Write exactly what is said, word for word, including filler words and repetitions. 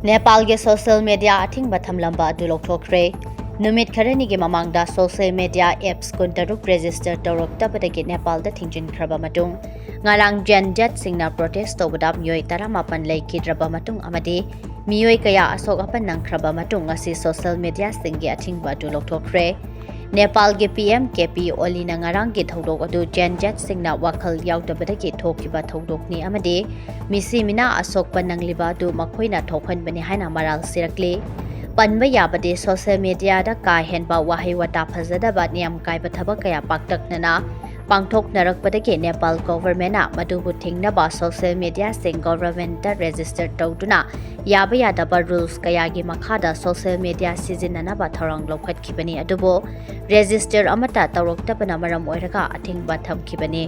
ꯅꯦꯄꯥꯜꯒꯤ social media ꯑꯊꯤꯡꯕ ꯊꯝꯂꯝꯕ ꯑꯗꯨ ꯂꯧꯊꯣꯛꯈ꯭ꯔꯦ꯫ ꯅꯨꯃꯤꯠ ꯈꯔꯅꯤꯒꯤ ꯃꯃꯥꯡꯗ social media apps ꯀꯨꯟꯇꯔꯨꯛ register ꯇꯧꯔꯛꯇꯕꯗꯒꯤ ꯅꯦꯄꯥꯜꯗ ꯊꯤꯡꯖꯤꯟꯈ꯭ꯔꯕ ꯃꯇꯨꯡ, ꯉꯔꯥꯡ Gen Zꯁꯤꯡꯅ protest ꯇꯧꯕꯗ ꯃꯤꯑꯣꯏ ꯇꯔꯥꯃꯥꯄꯟ ꯂꯩꯈꯤꯗ꯭ꯔꯕ ꯃꯇꯨꯡ ꯑꯃꯗꯤ ꯃꯤꯑꯣꯏ ꯀꯌꯥ ꯑꯁꯣꯛ ꯑꯄꯟ ꯅꯪꯈ꯭ꯔꯕ ꯃꯇꯨꯡ ꯉꯁꯤ social mediaꯁꯤꯡꯒꯤ ꯑꯊꯤꯡꯕ ꯑꯗꯨ ꯂꯧꯊꯣꯛꯈ꯭ꯔꯦ꯫ ꯅꯦꯄꯥꯜꯒꯤ P M K P Oliꯅ ꯉꯔꯥꯡꯒꯤ ꯊꯧꯗꯣꯛ ꯑꯗꯨ Gen Zꯁꯤꯡꯅ ꯋꯥꯈꯜ ꯌꯥꯎꯗꯕꯗꯒꯤ ꯊꯣꯛꯈꯤꯕ ꯊꯧꯗꯣꯛꯅꯤ ꯑꯃꯗꯤ ꯃꯤꯁꯤ ꯃꯤꯅꯥ ꯑꯁꯣꯛꯄ ꯅꯪꯂꯤꯕ ꯑꯗꯨ ꯃꯈꯣꯏꯅ ꯊꯣꯛꯍꯟꯕꯅꯤ ꯍꯥꯏꯅ ꯃꯔꯥꯜ ꯁꯤꯔꯛꯂꯤ꯫ ꯄꯟꯕ ꯌꯥꯕꯗꯤ social mediaꯗ ꯀꯥ ꯍꯦꯟꯕ ꯋꯥꯍꯩ ꯋꯥꯇꯥ ꯐꯖꯗꯕ ꯅꯤꯌꯝ ꯀꯥꯏꯕ ꯊꯕꯛ ꯀꯌꯥ ꯄꯥꯛꯇꯛꯅꯅ ꯄꯥꯡꯊꯣꯛꯅꯔꯛꯄꯗꯒꯤ ꯅꯦꯄꯥꯜ governmentꯅ ꯃꯗꯨꯕꯨ ꯊꯤꯡꯅꯕ social mediaꯁꯤꯡ governmentꯇ register ꯇꯧꯗꯨꯅ ꯌꯥꯕ ꯌꯥꯗꯕ rules ꯀꯌꯥꯒꯤ ꯃꯈꯥꯗ social media ꯁꯤꯖꯤꯟꯅꯅꯕ ꯊꯧꯔꯥꯡ ꯂꯧꯈꯠꯈꯤꯕꯅꯤ꯫ ꯑꯗꯨꯕꯨ register ꯑꯃꯠꯇ ꯇꯧꯔꯛꯇꯕꯅ ꯃꯔꯝ ꯑꯣꯏꯔꯒ ꯑꯊꯤꯡꯕ ꯊꯝꯈꯤꯕꯅꯤ꯫